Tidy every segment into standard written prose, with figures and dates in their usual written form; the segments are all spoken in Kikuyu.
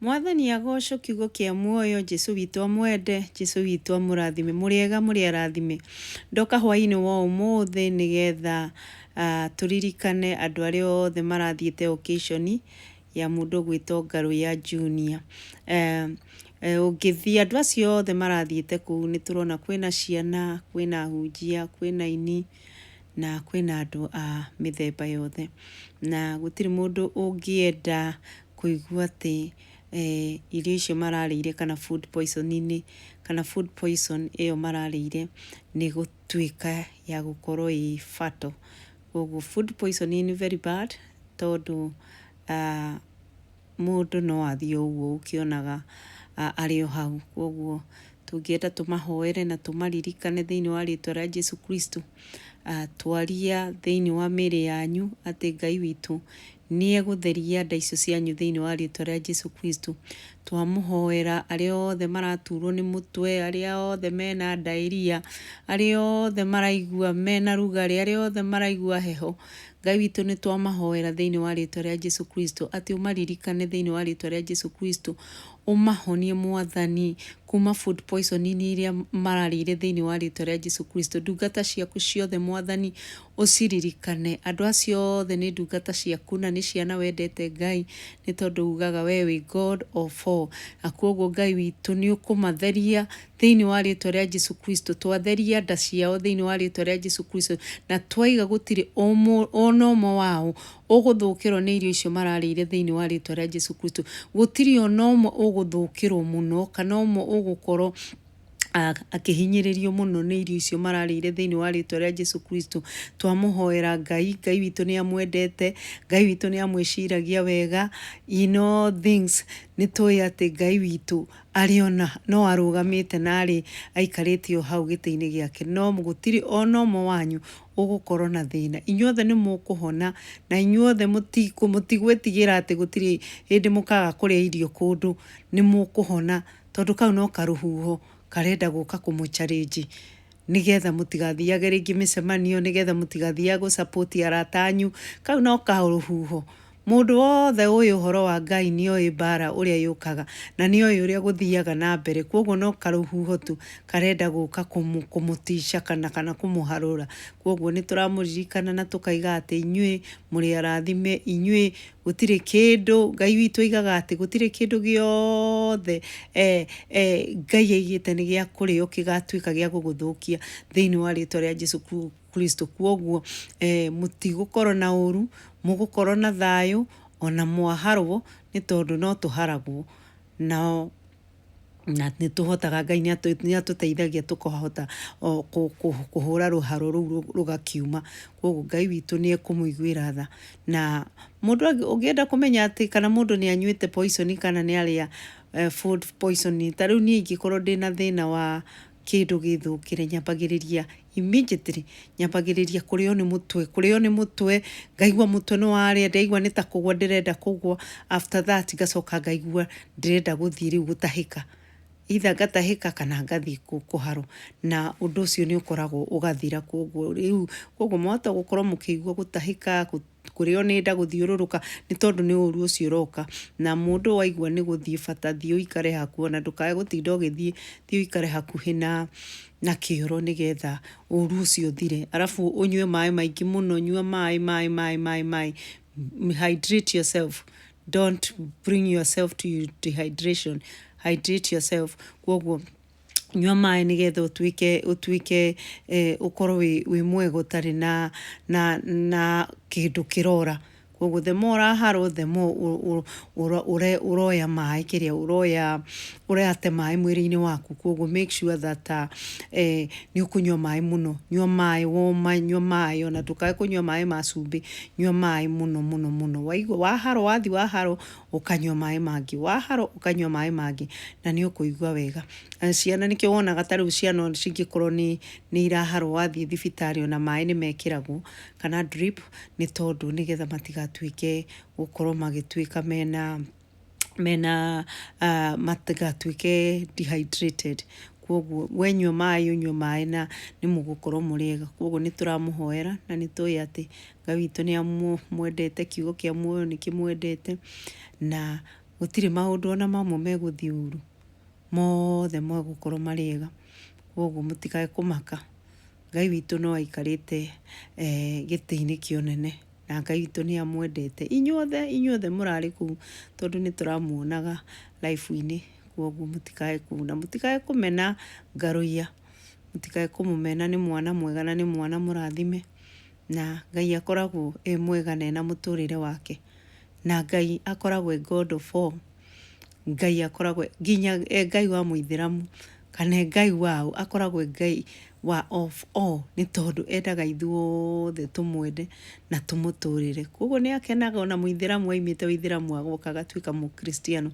Mwathani agocwo kiugo kĩa muoyo Jesu witũ amwende Jesu witũ amũrathime mũrĩega mũrĩ arathime ndoka hwainĩ wa ũmũthĩ nĩgetha tũririkane andũ arĩa othe marathiĩte occasion ya mũndũ ũgwĩtwo Ngarũya Junior. Ũngĩthiĩ andũ acio othe marathiĩte kũu nĩ tũrona kwĩna ciana, kwĩna ahunjia, kwĩna aini na kwĩna andũ a mĩthemba yothe. Na gũtirĩ mũndũ ũngĩenda kũigua atĩ irio icio mararĩire kana food poisoning kana food poison ĩyo mararĩire nĩ ĩgũtuĩka ya gũkorwo ĩ fatal. Koguo food poisoning nĩ very bad tondũ mũndũ no athiĩ o ũguo ũkĩonaga arĩ o hau. Koguo tũngĩenda tũmahoere na tũmaririkane thĩinĩ wa rĩtwa rĩa Jesu Kristo. Twaria thĩinĩ wa mĩĩrĩ yanyu atĩ Ngai witũ nĩ egũtheria nda icio cianyu thĩinĩ wa rĩtwa rĩa Jesu Kristo. Twamũhoera arĩa othe maraturwo nĩ mũtwe, arĩa othe mena diarrhea, arĩa othe maraigua mena rugarĩ, arĩa othe maraigua heho, Ngai witũ nĩ twamahoera thĩinĩ wa rĩtwa rĩa Jesu Kristo atĩ ũmaririkane thĩinĩ wa rĩtwa rĩa Jesu Kristo, ũmahonie Mwathani kuma food poisoning iria mararĩire thĩinĩ wa rĩtwa rĩa Jesu Kristo. Ndungata ciaku ciothe Mwathani ũciririkane, andũ acio othe nĩ ndungata ciaku na nĩ ciana wendete Ngai nĩ tondũ ugaga we wĩ God of all. Na koguo Ngai witũ nĩ ũkũmatheria thĩinĩ wa rĩtwa rĩa Jesu Kristo. Twatheria nda ciao thĩinĩ wa rĩtwa rĩa Jesu Kristo na twaiga gũtirĩ ona ũmwe wao ũgũthũkĩrwo nĩ irio icio mararĩire thĩinĩ wa rĩtwa rĩa Jesu Kristo. Gũtirĩ ona ũmwe ũgũthũkĩrwo mũno kana ũmwe ũgũkorwo akĩhinyĩrĩrio mũno nĩ irio icio mararĩire thĩinĩ wa rĩtwa rĩa Jesu Kristo. Twamũhoera Ngai, Ngai witũ nĩ amwendete, Ngai witũ nĩ amwĩciragia wega. In all things nĩ tũĩ atĩ Ngai witũ arĩ ona no arũgamĩte na arĩ aikarĩte o hau gĩtĩ-inĩ gĩake, no gũtirĩ ona ũmwe wanyu ũgũkorwo na thĩna. Inyuothe nĩ mũkũhona na inyuothe mũtigwĩtigĩra atĩ gũtirĩ hĩndĩ mũkaga kũrĩa irio kũndũ, nĩ mũkũhona tondũ kau no karũhuho karenda gũka kũmũ challenge nĩgetha mũtigathiage rĩngĩ mĩcemanio, nĩgetha mũtigathiage gũ support arata anyu, kau no karũhuho. Mũndũ wothe ũĩ ũhoro wa Ngai nĩ oĩ mbara ũrĩa yũkaga na nĩ oĩ ũrĩa gũthiaga na mbere, koguo no karũhuho tu karenda gũka kũmũtica kana kũmũharũra. Koguo nĩ tũramũririkana na tũkaiga atĩ inyuĩ mũrĩ arathime, inyuĩ gũtirĩ kĩndũ, Ngai witũ aigaga atĩ gũtirĩ kĩndũ gĩothe Ngai aigĩte nĩ gĩa kũrĩo gĩgatuĩka gĩa gũgũthũkia thĩinĩ wa rĩtwa rĩa Jesu Kristo. Koguo mũtigũkorwo na ũru, mũgũkorwo na thayũ ona mwaharwo nĩ tondũ no tũharagwo nao na nĩ tũhotaga Ngai nĩ atũteithagia tũkahota kũhũra rũharo rũu rũgakiuma. Koguo Ngai witũ nĩ ekũmũiguĩra tha. Na mũndũ ũngĩenda kũmenya atĩ kana mũndũ nĩ anyuĩte poison kana nĩ arĩa food poisoning, ta rĩu niĩ ingĩkorwo ndĩna thĩna wa kĩndũ gĩthũkĩre nyambagĩrĩria immediately nyambagĩrĩria kũrĩo nĩ mũtwe, kũrĩo nĩ mũtwe, ngaigua mũtwe nĩ warĩa, ndaigua nĩ ta kũgwa ndĩrenda kũgwa, after that ngacoka ngaigua ndĩrenda gũthiĩ rĩu gũtahĩka. Either ngatahĩka kana ngathiĩ kũharwo na ũndũ ũcio nĩ ũkoragwo ũgathira. Koguo rĩu koguo mwahota gũkorwo mũkĩigua gũtahĩka, kũrĩo nĩ nda, gũthiũrũrũka nĩ tondũ nĩ ũru ũcio ũroka. Na mũndũ waigua nĩ gũthiĩ bata thiĩ ũikare hakuhĩ ona ndũkae gũtinda ũgĩthiĩ, thiĩ ũikare hakuhĩ na kĩoro nĩgetha ũru ũcio ũthire. Arabu ũnyue maĩ maingĩ mũno, nyua maĩ maĩ maĩ maĩ maĩ, hydrate yourself, don't bring yourself to dehydration, hydrate yourself. Koguo nyua maĩ nĩgetha ũtuĩke ũkorwo wĩ mwega ũtarĩ na kĩndũ kĩrora. Koguo the more ũraharwo the more ũroya maĩ kĩrĩa ũroya ũrate maĩ mwĩrĩ-inĩ waku. Koguo make sure that nĩ ũkũnyua maĩ mũno, nyua maĩ woma, nyua maĩ ona ndũkae kũnyua maĩ ma cumbĩ, nyua maĩ mũno mũno mũno. Waigua waharwo wathiĩ waharwo ũkanyua maĩ mangĩ, waharwo ũkanyua maĩ mangĩ na nĩ ũkũigua wega. Ciana nĩkĩo wonaga ta rĩu ciana cingĩkorwo nĩ iraharwo wathiĩ thibitarĩ ona maĩ nĩ mekĩragwo kana drip nĩ tondũ nĩgetha matigatuĩke gũkorwo magĩtuĩka mena matigatuĩke dehydrated. Koguo wenyua maĩ ũnyue maĩ na nĩ mũgũkorwo mũrĩ ega. Koguo nĩ tũramũhoera na nĩ tũĩ atĩ Ngai witũ nĩ amwendete, kiugo kĩa muoyo nĩ kĩmwendete na Gũtirĩ maũndũ ona mamwe megũthiĩ ũru, mothe megũkorwo marĩ ega. Koguo mũtikae kũmaka, Ngai witũ no aikarĩte gĩtĩ-inĩ kĩa ũnene na Ngai witũ nĩ amwendete. Inyuothe inyuothe mũrarĩ kũu tondũ nĩ tũramuonaga live-inĩ, koguo mũtikae na mũtikae kũmena Ngarũiya, mũtikae kũmũmena nĩ mwana mwega na nĩ mwana mũrathime, na Ngai akoragwo e mwega na ena mũtũrĩre wake. Na Ngai akoragwo e God of all. Ngai akoragwo nginya e Ngai wa mũithĩramu kana e Ngai wa ũ, akoragwo e Ngai wa of all nĩ tondũ endaga ithuothe tũmwende na tũmũtũrĩre. Koguo nĩ akenaga ona mũithĩramu aimĩte ũithĩramu agoka agatuĩka mũkristiano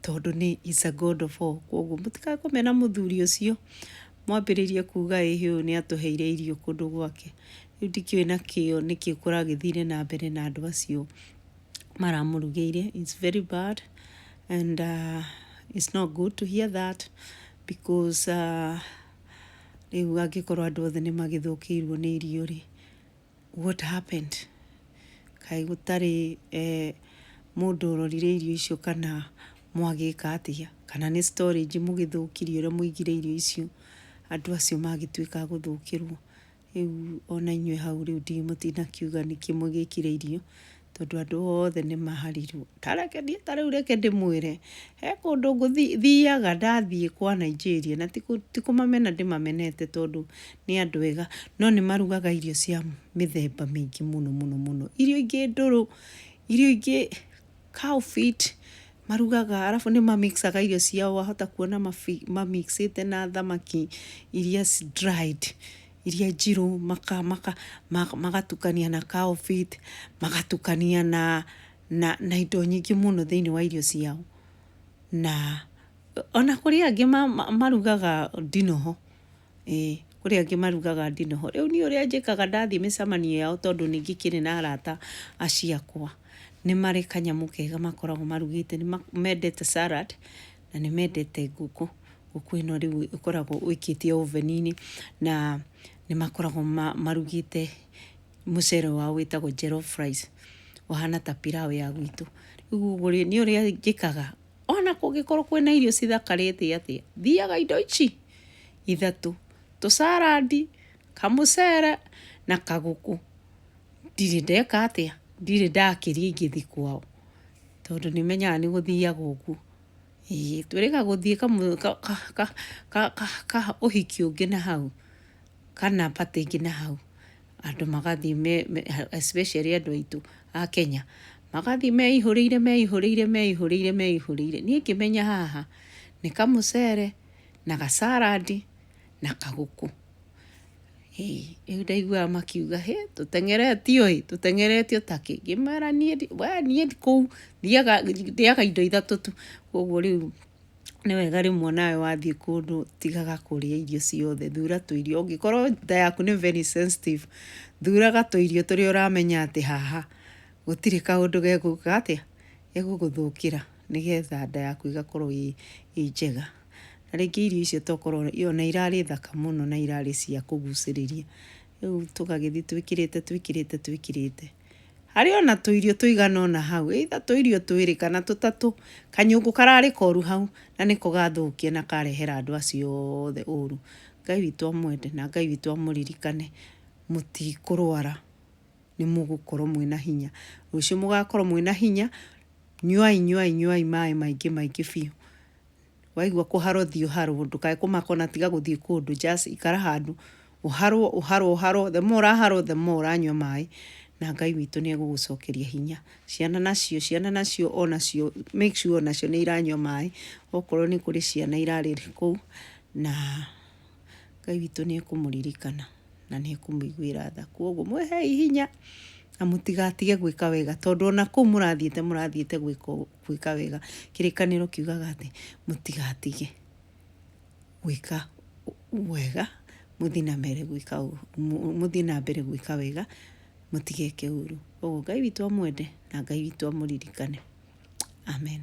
tondũ nĩ is a God of all. Koguo mũtikae kũmena mũthuri ũcio mwambĩrĩrie kuga ĩhĩ ũyũ nĩ atũheire irio kũndũ gwake. Rĩu ndikĩũĩ nakĩo nĩkĩ kũragĩthire na mbere na andũ acio maramũrugĩire. It's very bad and it's not good to hear that because rĩu angĩkorwo andũ othe nĩ magĩthũkĩirwo nĩ irio rĩ, what happened? Kaĩ gũtarĩ mũndũ ũrorire irio icio kana mwagĩka atĩa? Kana nĩ storage mũgĩthũkirie ũrĩa mũigire irio icio andũ acio magĩtuĩka a gũthũkĩrwo. Rĩu ona inyuĩ hau rĩu mũtinakiuga nĩkĩ mũgĩkire irio tondũ andũ othe nĩ maharirwo. Ta reke niĩ ta rĩu reke ndĩmwĩre, he kũndũ thiaga ndathiĩ kwa Nigeria na ti kũmamena ndĩmamenete tondũ nĩ andũ ega, no nĩ marugaga irio cia mĩthemba mĩingĩ mũno mũno mũno. Irio ingĩ ndũrũ, irio ingĩ cow feet marugaga arabu nĩ mamixaga irio ciao wahota kuona mamixĩte na thamaki iria dried iria njirũ magatukania na cow feet, magatukania na indo nyingĩ mũno thĩinĩ wa irio ciao. Na ona kũrĩ angĩ marugaga ndinoho, ĩĩ kũrĩ angĩ marugaga ndinoho. Rĩu niĩ ũrĩa njĩkaga ndathiĩ mĩcemanio yao tondũ nĩ ngĩkĩrĩ na arata acio akwa, nĩ marĩ kanyamũ kega makoragwo marugĩte, nĩ mendete salad na nĩ mendete ngũkũ. Ngũkũ ĩno rĩu ĩkoragwo ũikĩtie oven-inĩ na nĩ makoragwo marugĩte mũcere wao wĩtagwo jollof rice, ũhana ta pilau ya gwitũ. Rĩu ũguo rĩ, niĩ ũrĩa njĩkaga ona kũngĩkorwo kwĩna irio cithakarĩte atĩa, thiaga indo ici ithatũ, tũ salad, kamũcere na kagũkũ. Ndirĩ ndeka atĩa, ndirĩ ndakĩria ingĩthiĩ kwao tondũ nĩ menyaga nĩ gũthiaga ũguo. Ĩĩ twĩrĩga gũthiĩ ka ũhiki ũngĩ na hau kana party ĩngĩ na hau, andũ magathiĩ especially andũ aitũ a Kenya, magathiĩ meihũrĩire meihũrĩire meihũrĩire meihũrĩire. Niĩ ngĩmenya haha nĩ kamũcere na ga salad na kagũkũ. Ĩĩ rĩu ndaiguaga makiuga hĩ tũteng'eretio ĩ tũteng'eretio ta kĩ, ngĩmera niĩ we niĩ kũu thiaga ndĩaga indo ithatũ tu. Koguo rĩu nĩ wega rĩmwe onawe wathiĩ kũndũ tigaga kũrĩa irio ciothe, thura tũirio, ũngĩkorwo nda yaku nĩ very sensitive, thuraga tũirio tũrĩa ũramenya atĩ haha gũtirĩ kaũndũ gegũka atĩa, gegũgũthũkĩra nĩgetha nda yaku ĩgakorwo ĩ njega. Na rĩngĩ irio icio tokorwo ona irarĩ thaka mũno na irarĩ cia kũgucĩrĩria, rĩu tũgagĩthiĩ twĩkĩrĩte twĩkĩrĩte twĩkĩrĩte. Harĩ ona tũirio tũigana ũna hau, either tũirio twĩrĩ kana tũtatũ, kanyũngũ kararĩ koru hau na nĩko gathũkia na karehera andũ acio othe ũru. Ngai witũ amwende na Ngai witũ amũririkane, mũtikũrwara, nĩ mũgũkorwo mwĩna hinya. Rũciũ mũgakorwo mwĩna hinya, nyuai nyuai nyuai maĩ maingĩ maingĩ biũ. Waigua kũharwo thiĩ ũharwo, ndũkae kũmaka ona tiga gũthiĩ kũndũ, just ikara handũ ũharwo ũharwo ũharwo, the more ũraharwo the more ũranyua maĩ na Ngai witũ nĩ egũgũcokeria hinya. Ciana nacio, ciana nacio onacio make sure onacio nĩ iranyua maĩ, okorwo nĩ kũrĩ ciana irarĩ kũu, na Ngai witũ nĩ ekũmũririkana na nĩ ekũmũiguĩra tha. Koguo mwĩhei hinya na mũtigatige gwĩka wega tondũ ona kũu mũrathiĩte mũrathiĩte gwĩka wega. Kĩrĩkanĩro kiugaga atĩ mũtigatige gwĩka wega, mũthiĩ na mbere gwĩka mũthiĩ na mbere gwĩka wega, mũtigeke ũru. Koguo Ngai witũ amwende na Ngai witũ amũririkane. Amen.